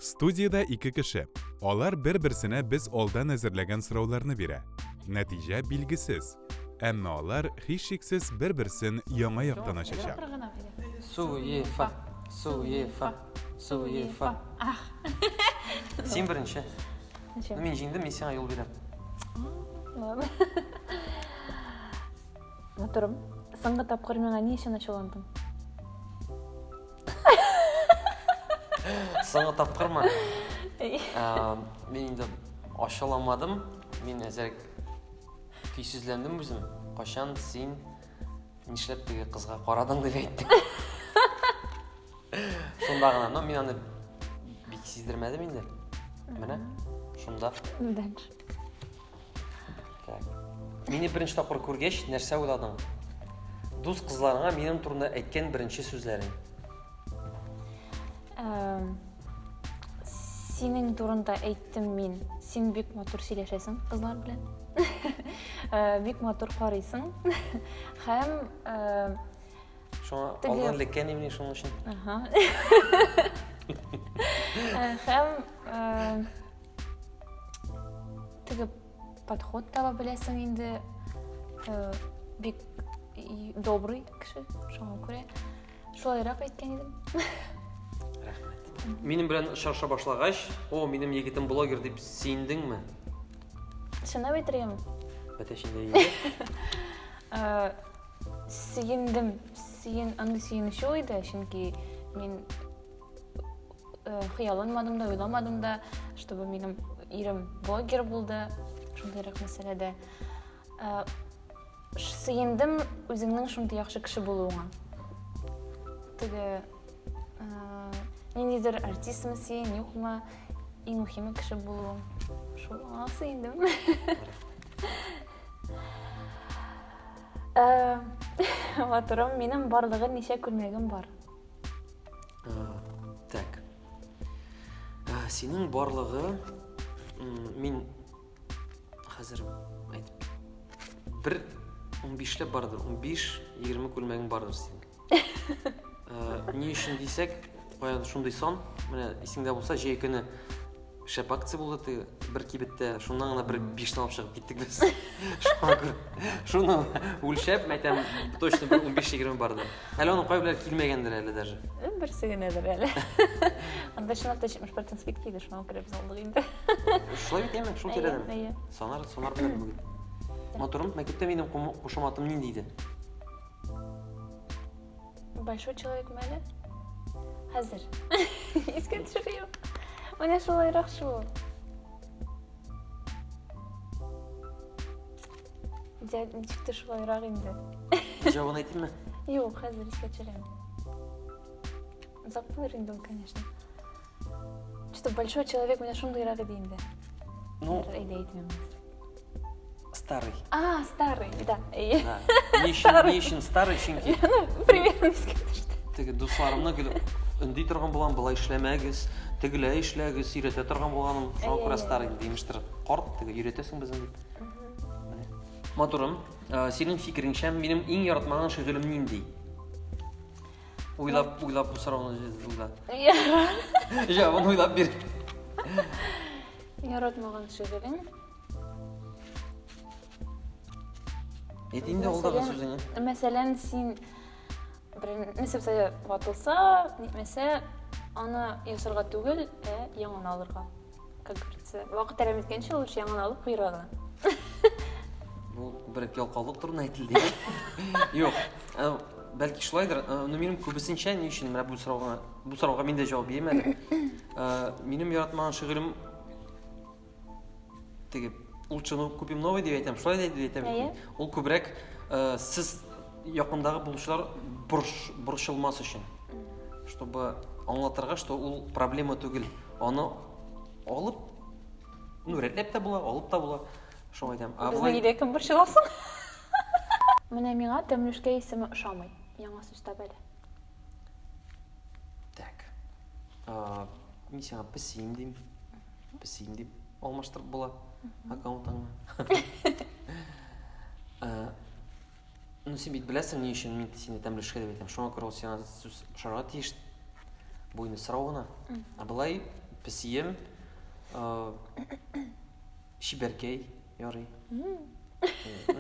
Студиядә ике кеше. Алар бер-берсенә без алдан әзерләгән сорауларны бирә. Нәтиҗә билгесез. Әмма алар, һичшиксез, бер-берсен яңа яктан ачачак. Суефа, суефа, суефа. Син беренче. Ничә? Ну, мин җиңдем, мин сиңа юл бирәм. Ладно. Матурым, соңгы тапкыр миңа ни өчен ачуландың? Соңгы тапкырмы? Мин инде ачуламадым. Мин әзерәк көйсезләндем үзем. Кайчан син нишләп теге кызга карадың дип әйттең. Шунда гына, но мин аны бик сиздермәдем инде. Менә шунда. Дальше. Так. Мине беренче тапкыр күргәч, нәрсә уйладың? Дус кызларыңа минем турында әйткән беренче сүзләрең. Синең турында әйттем мин. Син бик матур сөйләшәсең кызлар белән. Бик матур карыйсың. Һәм Шуңа алдан эләккән имени шуның өчен. Ага. Һәм Теге подход таба беләсең инде. Э, бик добрый кеше, шуңа күрә шулайрак әйткән идем. Рәхмәт. Минем белән очраша башлагач, о, минем егетем блогер дип сөендеңме? Чынлап әйтергәме? Бәтәч инде инде. Э, сөендем. Сөен, андый сөенүче иде, чөнки мин Э, хыялланмадым да, уйламадым да, чтобы минем ирем блогер булды, шундыйрак мәсьәләдә. Э, сөендем үзеңнең шундый яхшы кеше булуыңа. Теге э, ниндидер артистмы син, юкмы, иң мөһиме кеше булуың. Шул аңа сөендем. Матурым, минем барлыгы ничә күлмәгем бар? Так. Синең барлыгы мин хәзер әйтеп бер 15ләп бардыр, 15-20 күлмәгең бардыр синең. Ни өчен дисәк, каян шундый сан, менә исеңдә булса, җәй көне Шәп акция булды теге бер кибеттә. Шуннан гына бер бишне алып чыгып киттек без. Шуңа күрә шуны үлчәп, әйтәм, точно бер 15-20 барды. Әле аның кайберләре килмәгәндер әле даже. Берсе генәдер әле. Анда чынлап та 70% скидка иде, шуңа күрә без алдык инде. Шулай бит әйме, шул тирәдән. Әйе. Санар, санар беләм бүген. Матурым, мәктәптә минем кушаматым нинди иде? Большой человек әле? Хәзер. Искә төшерим. Менә шулайрак шул. Дядь, ничек шулайрак инде. Җавабын әйтимме? Юк, хәзер искә төшерәм. Озак булыр инде ул, конечно. Что-то большой человек менә шундыйрак иде инде. Ну, әйдә әйтмим. Старый. А, старый, да. Да. Ни өчен, ни өчен старый, чөнки... Ну, примерно искә төште. Теге дусларымны гел өнди торган булам, болай эшләмәгез, тегеләй эшләгез, өйрәтә торган булганым. Шуңа күрә старый инде, имештер, карт, теге өйрәтәсең безне дип. Менә. Матурым, синең фикереңчә, минем иң яратмаган шөгылем нинди? Уйлап, уйлап бу сорауны уйла. Җавабын уйлап бир. Яратмаган шөгылең? Әйт инде алдагы сүзеңне. Мәсәлән, син бер нәрсә ватылса, нитмәсә, аны ясарга түгел, ә яңаны алырга. Как говорится, вакыт әрәм иткәнче, лучше яңаны алып куярга гына. Бу бер ялкаулык турында әйтелде. Юк, э, бәлки шулайдыр, э, но минем күбесенчә ни өчен менә бу сорауга, бу сорауга мин дә җавап бирим әле. Э, минем яратмаган шөгылем теге лучше ну купим новый дип әйтәм шулай дип әйтәм Әйе. ул күбрәк э, сез якындагы булучылар борч, борчылмас өчен чтобы аңлатырга что ул проблема түгел аны алып ну рәтләп тә була алып та була шулай әйтәм а Безнең өйдә кем борчыласың? Менә миңа тәмлүшкә исеме ошамый. Яңа сүз тап әле. Так. Мин сиңа песием дим. Песием дип алмаштырып була аккаунтыңны. Ну, син бит беләсең, ни өчен мин сине тәмлүшкә дип әйтәм. Шуңа күрә ул сиңа сүз ошарга тиеш. Бу инде сорау гына. Ә болай Песием, чибәркәй, ярый. Ну,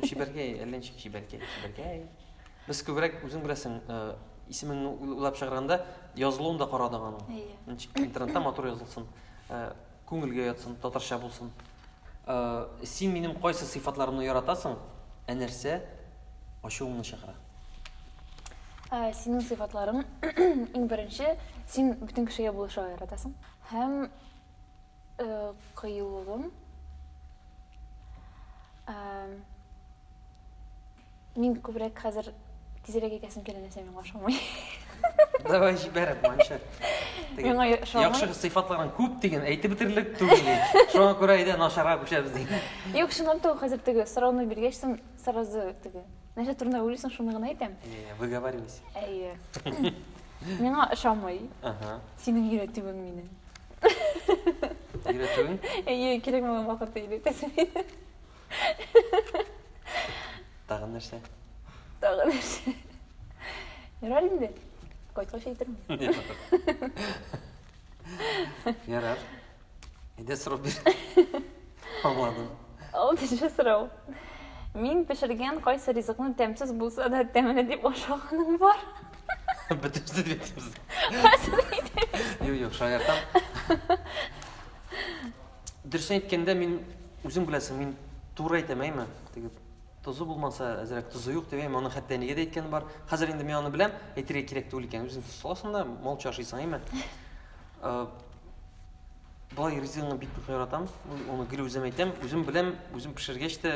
чибәркәй, әллә ничек чибәркәй, чибәркәй. Без күбрәк, үзең беләсең, исемеңне уйлап чыгарганда, язылуын да карадык аның. Әйе. Ничек интернетта матур язылсын, күңелгә ятсын, татарча булсын. Син минем кайсы сыйфатларымны яратасың, ә нәрсә ачуыңны чыгара? Синең сыйфатларың иң беренче, син бөтен кешегә булышырга яратасың. Һәм кыюлыгым Мин күбрәк хәзер тизрәк әйтәсем килә, нәрсә миңа ошамый. Давай җибәр, манча. Миңа ошамый. Яхшы сыйфатларың күп диген, әйтеп бетерерлек түгел. Шуңа күрә әйдә начарга күчәбез диген. Юк, чынлап та хәзер теге сорауны биргәч соң сразу теге нәрсә турында уйлыйсың, шуны гына әйтәм. Әйе, выговаривайся. Әйе. Миңа ошамый. Ага. Синең өйрәтүең мине. Өйрәтүең? Әйе, кирәк булган вакытта өйрәтәсең мине. Тагын нәрсә? Тагын нәрсә? Ярар инде. Кайткач әйтермен. Ярар. Әйдә сорау бир. Аңладым. Алтынчы сорау. Мин пешергән кайсы ризыкны тәмсез булса да тәмле дип ашаганың бар? Бөтенесе дип әйтәбез. Хәзер әйтәбез. Юк, юк, шаяртам. Дөресен әйткәндә, мин үзең беләсең, мин туры әйтәм, әйме? Теге тозы булмаса, әзрәк тозы юк дип, әйме, аны хәтта әнигә дә әйткән бар. Хәзер инде мин аны беләм, әйтергә кирәк түгел икән. Үзең тоз саласың да, молча ашыйсың, әйме? Э, Болай ризыгыңны бик нык яратам. Ул- Оны гел үзем әйтәм. Үзем беләм, үзем пешергәч тә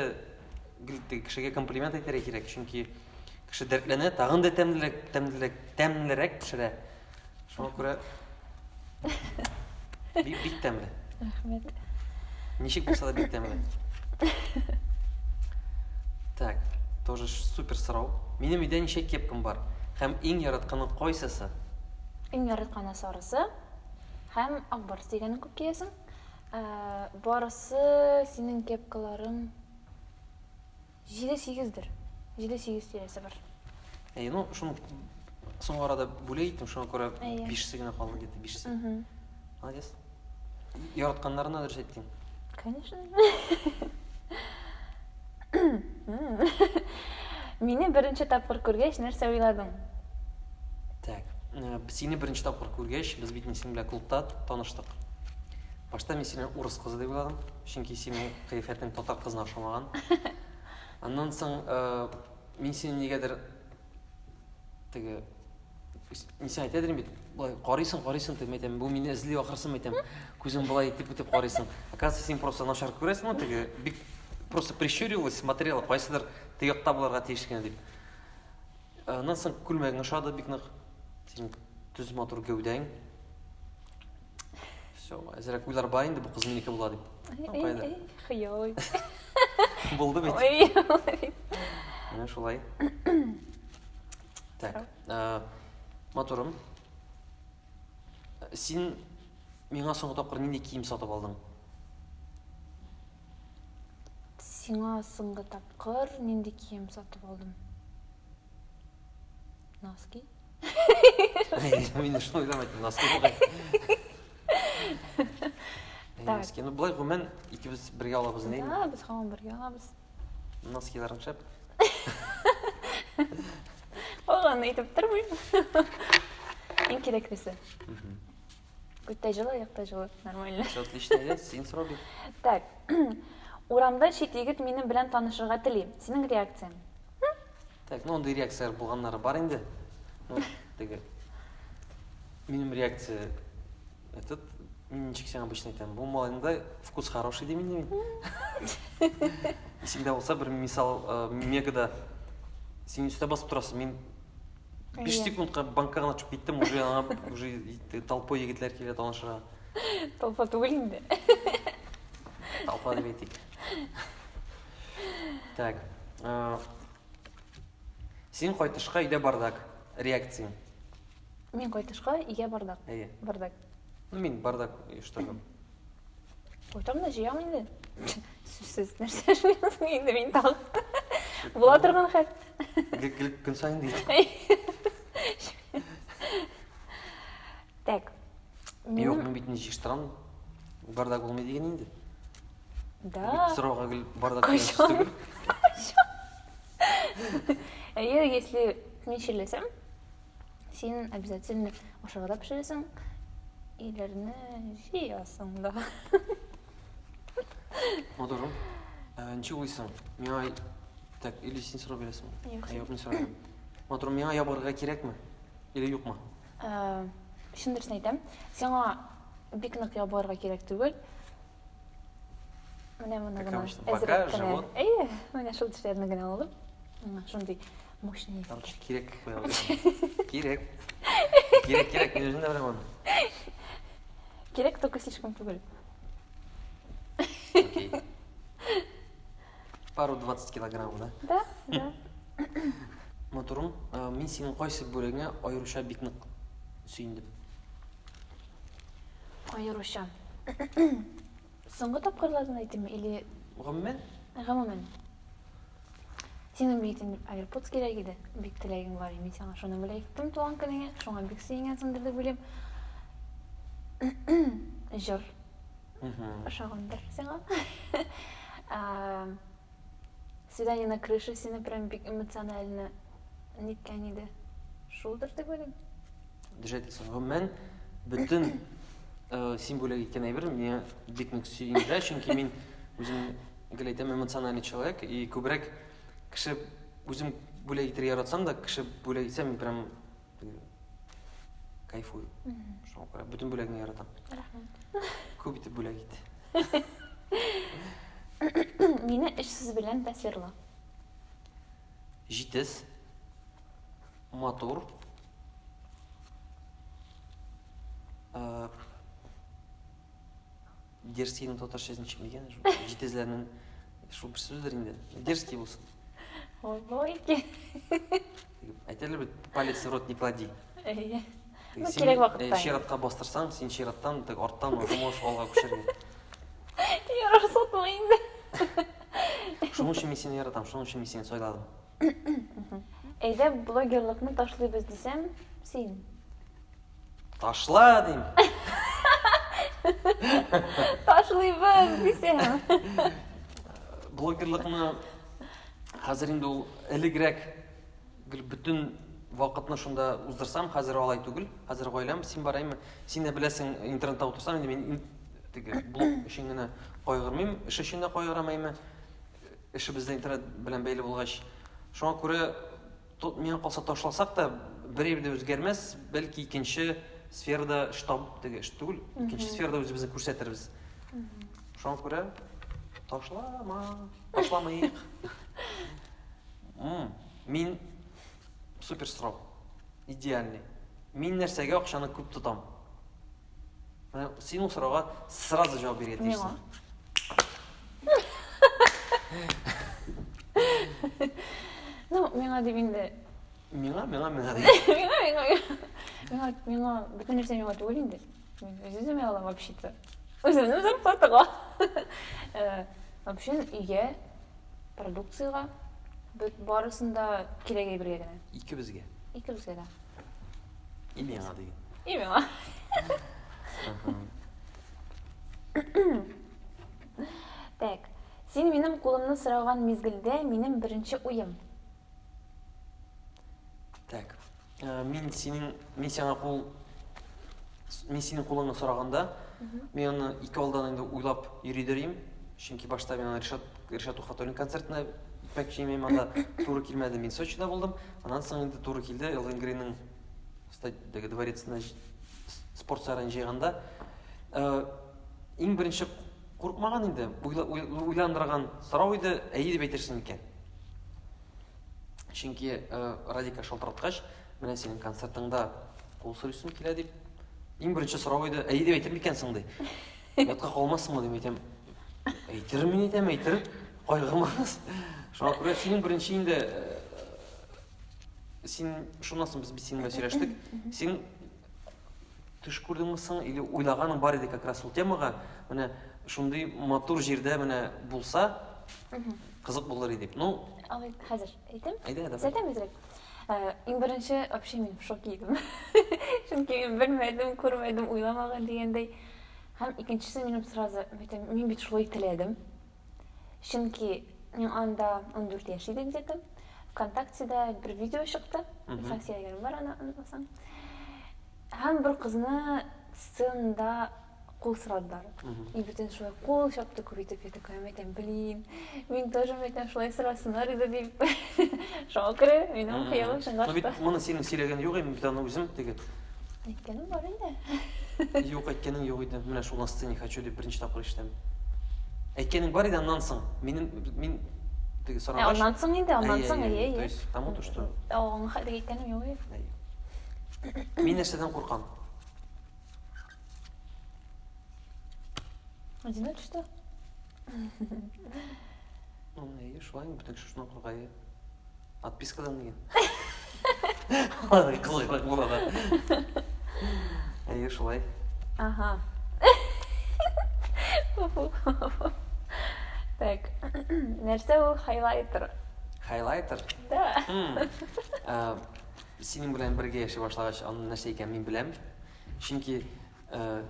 гел теге кешегә комплимент әйтергә кирәк, чөнки кеше дәртләнә, тагын да тәмлерәк, тәмлерәк, тәмлерәк пешерә. Шуңа күрә бик, бик тәмле. Рәхмәт. Ничек булса да бик тәмле. Так, тоже супер сорау. Минем өйдә ничә кепкам бар? Һәм иң яратканы кайсысы? Иң яратканы сарысы һәм ак барс дигәнен күп киясең. Ә, барысы синең кепкаларың Җиде-сигездер. Җиде-сигез тирәсе бар. Әйе, ну, шуны соңгы арада бүләк иттем, шуңа күрә Әйе. бишесе генә калды где-то, бишесе. Молодец. Яратканнарына дөрес әйттең. Конечно. Мине беренче тапкыр күргәч, нәрсә уйладың? Так, э, сине беренче тапкыр күргәч, без бит синең белән клубта таныштык. Башта мин сине урыс кызы дип уйладым. Чөнки синең кыяфәтең татар кызына охшамаган. Аннан соң э, мин сине нигәдер теге мин сиңа әйтә идем бит, болай карыйсың, карыйсың, дип әйтәм, бу мине эзли ахрысы әйтәм. Күзең болай итеп үтеп карыйсың. Оказывается, син просто начар күрәсең, ну теге бик просто прищуривалась, смотрела, кайсыдыр теге якта булырга тиеш генә дип. Аннан соң күлмәгең ошады бик нык. Синең төз матур гәүдәң. Все, әзрәк уйлар бар инде, бу кыз минеке була дип. Ну, кайда? Хыялый. Булды бит. Ой, булды бит. Менә шулай. Так, э, матурым. Син миңа соңгы тапкыр нинди кием сатып алдың? Сиңа соңгы тапкыр нинди кием сатып алдым? Носки. Мин шуны уйлап әйттем, носки бугай. Так. Носки. Ну, болай гомумән икебез бергә алабыз, не? Да, без һаман бергә алабыз. Носкиларың шәп. Калганын әйтеп тормыйм. Иң кирәклесе. Күттә җылы, якта җылы. Нормально. Все отлично, әйдә, син сорау бир. Так. Урамда чит егет минем белән танышырга тели. Синең реакцияң? Так, ну андый реакцияләр булганнары бар инде. Ну, теге. Минем реакция этот, мин ничек сиңа обычно әйтәм, бу малайның да вкус хороший дим инде мин. Исеңдә булса, бер мисал, э, мегада син өстә басып торасың, мин 5 Әйе. секундка банкка гына төшеп киттем, уже аңа уже толпой егетләр килә танышырга. Толпа түгел инде. Толпа дип әйтик. Так. Э, син кайтышка өйдә бардак. Реакцияң. Мин кайтышка өйгә бардак. Әйе. Бардак. Ну, мин бардак оештырдым. Кайтам да җыям инде. Сүзсез нәрсә эшлисең инде мин тагын. Була торган хәл. Гел гел көн саен ди. Так. Юк, мин бит не җыештырам. Бардак булмый диген инде. Да. Бит сорауга гел бардак дигән сүз Кайчан? түгел. Кайчан? Әйе, если мин чирләсәм, син обязательно ашарга да пешерәсең, өйләрне җыясың да. Матурым, ә, ничек уйлыйсың? Миңа так, или син сорау бирәсеңме? Юк, Ә, Юк, мин сорау бирәм. Матурым, миңа ябыгырга кирәкме? Или юкмы? Ә, Чын дөресен әйтәм, сиңа бик нык ябыгырга кирәк түгел. Менә моны Как гына обычно, бока, әзрәк кенә. живот. Әйе, менә шул тешләрне генә алып, менә шундый мощный. Короче, кирәк куябыз. Кирәк. Кирәк, кирәк, мин үзем дә беләм аны. Кирәк, только слишком түгел. Окей. Пару 20 килограмм, да? Да, да. Матурым, э, мин синең кайсы бүлегеңә аеруча бик нык сөендем? Аеруча. Соңгы тапкырлардан әйтимме или Гомумән? Гомумән. Синең бит инде AirPods кирәк иде. Бик теләгең бар иде. Мин сиңа шуны бүләк иттем туган көнеңә. Шуңа бик сөенгәнсеңдер дип уйлыйм. Җыр. Ошагандыр сиңа. Свидание на крыше сине прям бик эмоционально ниткән иде. Шулдыр дип уйлыйм. Дөрес әйтәсең. Гомумән, бөтен э, син бүләк иткән әйбер мине бик нык сөендерә, чөнки мин үзем гел әйтәм, эмоциональный человек, и күбрәк кеше үзем бүләк итәргә яратсам да, кеше бүләк итсә, мин прям кайфую. Шуңа күрә бөтен бүләгеңне яратам. Рәхмәт. Күп итеп бүләк ит. Мине эш сүз белән тасвирла. Җитез, матур, э, дерзкийның татарчасы ничек микән? Җитезләрнең шул бер сүздер инде. Дерзкий булсын. Олай икән. Әйтәләр бит, палец в рот не клади. Әйе. Теге Ну, син, кирәк э, вакытта инде. Чиратка бастырсаң, син чираттан теге арттан уже можешь алга күчәргә. Ярар, сатма инде. Шуның өчен мин сине яратам, шуның өчен мин сине сайладым. Әйдә, блогерлыкны ташлыйбыз дисәм, син. Ташла дим. Ташлыйбыз дисәм. Блогерлыкны хәзер инде ул элегрәк гел бөтен вакытны шунда уздырсам, хәзер алай түгел. Хәзер гаиләм, син бар әйме. Син дә беләсең, интернетта утырсам, инде мин теге блог өчен генә кайгырмыйм, эш өчен дә кайгырам әйме. Эшебез дә интернет белән бәйле булгач. Шуңа күрә миңа калса ташласак та бер әйбер дә үзгәрмәс, бәлки икенче сферада эш таб, теге эш түгел, икенче сферада үзебезне күрсәтербез. Шуңа күрә ташлама, ташламыйк. Мин супер сорау. Идеальный. Мин нәрсәгә акчаны күп тотам? Менә син ул сорауга сразу җавап бирергә тиешсең. Ну, миңа дип инде. Миңа, миңа, миңа дип. Миңа, миңа, миңа. Миңа, миңа, бөтен нәрсә миңа түгел инде. Мин үз-үземә алам вообще-то. Үземнең зарплатага. Э, вообще өйгә, продукциягә, бөт барысын да кирәк әйбергә генә. Икебезгә. Икебезгә дә. И миңа диген. И миңа. Так. Син минем кулымны сораган мизгелдә минем беренче уем. Так. Э, мин синең мин сиңа кул мин синең кулыңны сораганда, мин аны ике алдан инде уйлап йөридер идем. Чөнки башта мин аны Ришат Ришат Тухватуллин концертына итмәкче идем, анда туры килмәде. Мин Сочида булдым. Аннан соң инде туры килде Элвин Грейның теге дворецына спорт сараен җыйганда. Э, иң беренче куркмаган инде, уйландырган сорау иде, әйе дип әйтерсең микән? Чөнки э, Радика шалтыраткач, менә синең концертыңда кул сорыйсым килә дип, иң беренче сорау иде, әйе дип әйтер микәнсең ди. Ятка калмассыңмы дип әйтәм. Әйтер мин әйтәм, әйтер, кайгырмагыз. Шуңа күрә синең беренче инде э, син шуннан соң без бит синең белән сөйләштек. Син төш күрдеңме соң или уйлаганың бар иде как раз ул темага. Менә шундый матур җирдә менә булса, кызык булыр иде дип. Ну, Алай хәзер әйтәм. Әйдә, давай. Төзәтәм әзрәк. Э, иң беренче, вообще мин в шоке идем. Чөнки мин белмәдем, күрмәдем, уйламаган дигәндәй. Һәм икенчесе минем сразу, әйтәм, мин бит шулай теләдем. Чөнки мин анда 14 яшь иде где-то. ВКонтактеда бер видео чыкты. Мисал сөйләгәнем бар аны онытмасаң. Һәм бер кызны сценада кул сорадылар. И бөтен шулай кул чапты күп итеп. Я такая, әйтәм, блин, мин тоже әйтәм, шулай сорасыннар иде дип. Шуңа күрә минем хыялым чынга Ну бит ашты. моны синең сөйләгән юк, мин бит аны үзем теге. Әйткәнем бар инде. Юк, әйткәнең юк иде. Менә шул на сцене хочу дип беренче тапкыр ишетәм. Әйткәнең бар иде аннан соң. Минем мин теге Ә, сорагач. аннан соң инде, аннан Әйе, соң, әйе, әйе, То әйе. есть тому то, что Аңа хәтле әйткәнем юк иде. Әйе. Мин нәрсәдән куркам? Одиночество? Ну, әйе, шулай, бөтен кеше шуннан курка, әйе. Отпискадан дигән. Алай кызыграк була да. Әйе, шулай. Ага. Так, нәрсә ул хайлайтер? Хайлайтер? Да. Э, синең белән бергә яши башлагач, аның нәрсә икәнен мин беләм. Чөнки э,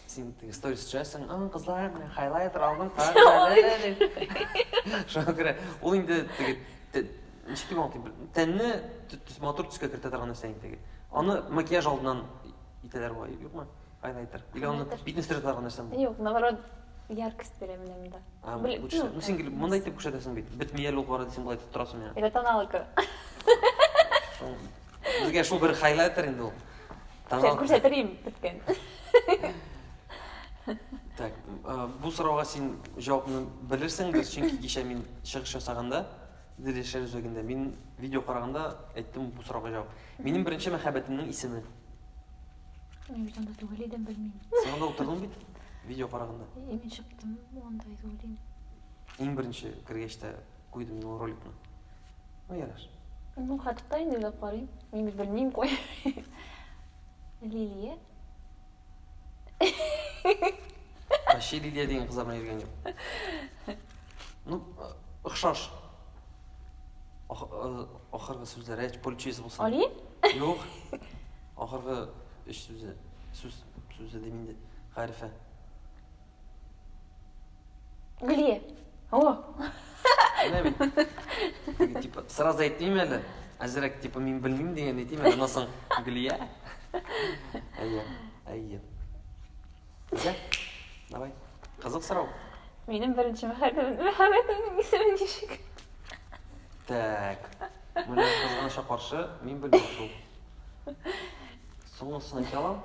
син теге сторис төшерәсең, а, кызлар, менә хайлайтер алдым, карагыз әле. Шуңа күрә ул инде теге ничек дип аңлатыйм, тәнне матур төскә кертә торган нәрсә инде теге. Аны макияж алдыннан итәләр бугай, юкмы? Хайлайтер. Или аны битне сөртә торган нәрсәме? Юк, наоборот, яркость бирә менә монда. А, лучше. Ну, син гел монда итеп күрсәтәсең бит. Бетми әле ул кара дисең, болай итеп торасың миңа. Это тоналка. Безгә шул бер хайлайтер инде ул. Тоналка. Күрсәтер идем, беткән. Так, бу сорауга син җавапны белерсеңдер, чөнки кичә мин чыгыш ясаганда, Идел яшьләр үзәгендә, мин видео караганда әйттем бу сорауга җавап. Минем беренче мәхәббәтемнең исеме. Мин бит анда түгел идем, белмим. Син анда утырдың бит, видео караганда. Э, мин чыктым, анда түгел идем. Иң беренче кергәч тә куйдым мин ул роликны. Ну, ярар. Ну, хатта инде уйлап карыйм. Мин бит белмим кой. Лилия. Вообще Лилия дигән кызлар белән йөргән юк. Ну, охшаш. Ахыргы сүзләре әйт, поле булсын. Али? Юк. Ахыргы өч сүзе. Сүз, сүзе дим инде. Хәрефе. Гөлия. О! Менә бит. Теге, типа, сразу әйтмим әле. Әзрәк, типа, мин белмим дигән әйтим әле. Аннан соң Гөлия. Әйе, әйе. Әйдә, давай. Кызык сорау. Минем беренче мәхәббәтемнең исеме ничек? Так. Менә кызганычка каршы, мин белмим шул. Соңгысын әйтә алам.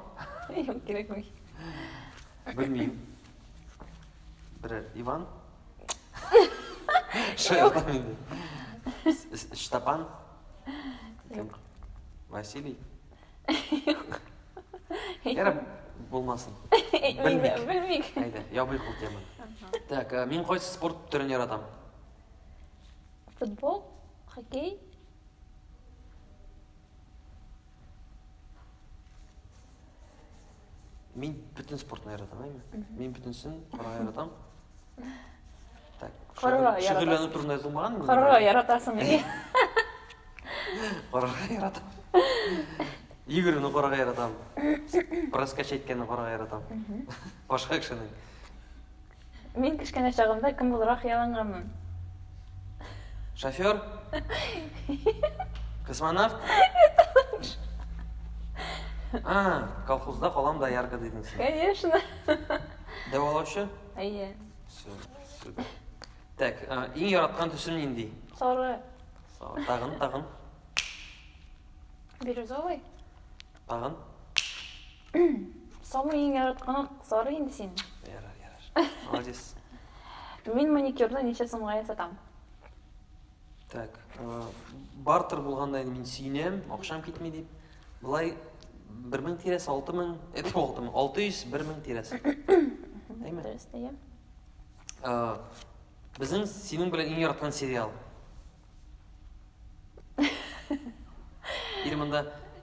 Юк, кирәкми. Белмим. Берәр Иван? Шаяртам инде. Штапан? Кем? Василий? Юк. Ярар, булмасын. Белмик. Белмик. Әйдә, ябыйк ул теманы. Так, э, мин кайсы спорт төрен яратам? Футбол, хоккей. Мин бөтен спортны яратам, әйме? Мин бөтенсен карарга яратам. Так, Карарга яратасың. Шөгыльләнү турында язылмаган инде. Карарга яратасың, әйе. Карарга яратам. Йөгерүне карарга яратам. Пресс әйткәнне карарга яратам. Башка кешенең. Мин кечкенә чагымда кем булырга хыялланганмын? Шофер? Космонавт? А, колхозда калам доярка дидең син. Конечно. Дәвалаучы? Әйе. Все, супер. Так, иң яраткан төсем нинди? Сары. Сары. Тагын, тагын. Бирюзовый. Тагын. Самый иң яратканы сары инде син. Ярар, ярар. Молодец. Мин маникюрны ничә сумга ясатам? Так, э, бартер булганда инде мин сөенәм, акчам китми дип. Болай 1000 тирәсе, 6000, э, 6000, 600, 1000 тирәсе. Әйме? Дөрес, әйе. Э, Безнең синең белән иң яраткан сериал. Или монда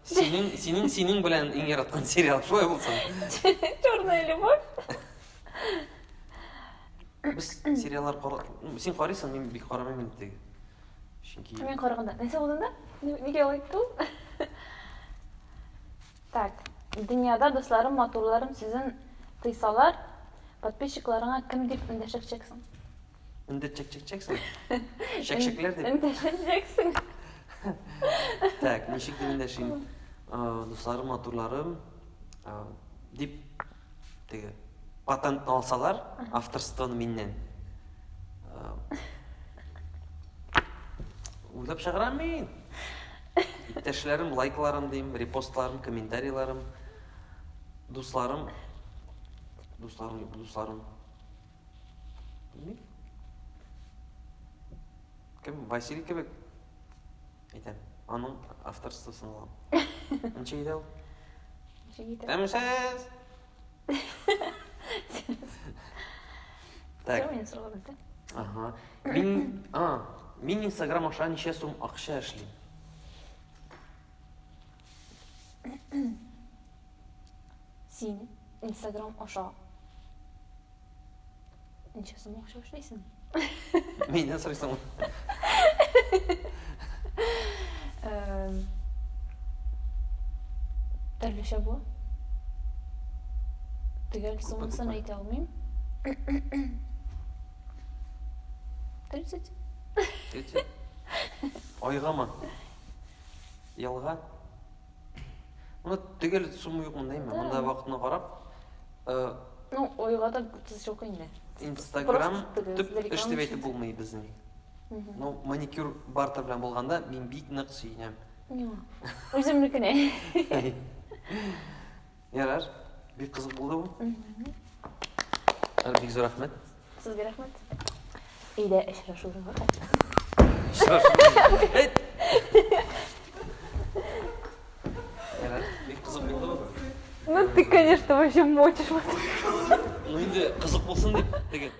синең, синең, синең белән иң яраткан сериал шулай булсын. Черная любовь. Без сериаллар кара... Син карыйсың, мин бик карамыйм инде теге. Чөнки Мин караганда, нәрсә булды анда? Нигә алай итте ул? Так, дөньяда дусларым, матурларым сүзен тыйсалар, подписчикларыңа кем дип эндәшәчәксең? Эндәшәчәксең? Чәкчәкләр дип? Эндәшәчәксең. Так, ничек дип эндәшим? Дусларым, матурларым дип теге патентны алсалар, авторствоны миннән. Уйлап чыгарам мин. Иптәшләрем, лайкларым дим, репостларым, комментарийларым, дусларым, дусларым, дусларым. Белмим. Кем? Василий кебек. Әйтәм. Аның авторствосын алам. Ничә иде ул? Ничә иде? Тәмсез! Так. Мин сорау бетте. Ага. Мин, а, мин Инстаграм аша ничә сум акча эшлим? Син Инстаграм аша ничә сум акча эшлисең? Миннән сорыйсың. Төрлечә була. Төгәл суммасын әйтә алмыйм. 30. 30. Айгамы? Елга? Монда төгәл сумма юк монда инде. Монда вакытына карап, э, Ну, айга да 30 юк инде. Инстаграм төп эш дип әйтеп булмый безнең. Ну, маникюр бартер белән булганда мин бик нык сөенәм. Үземнекенә. Ярар. Бик кызык булды бу. Бик зур рәхмәт. Сезгә рәхмәт. Өйдә очрашуга. Очрашу. Ярар, бик кызык булды бу. Ну ты, конечно, вообще мочишь. Ну инде кызык булсын дип теге.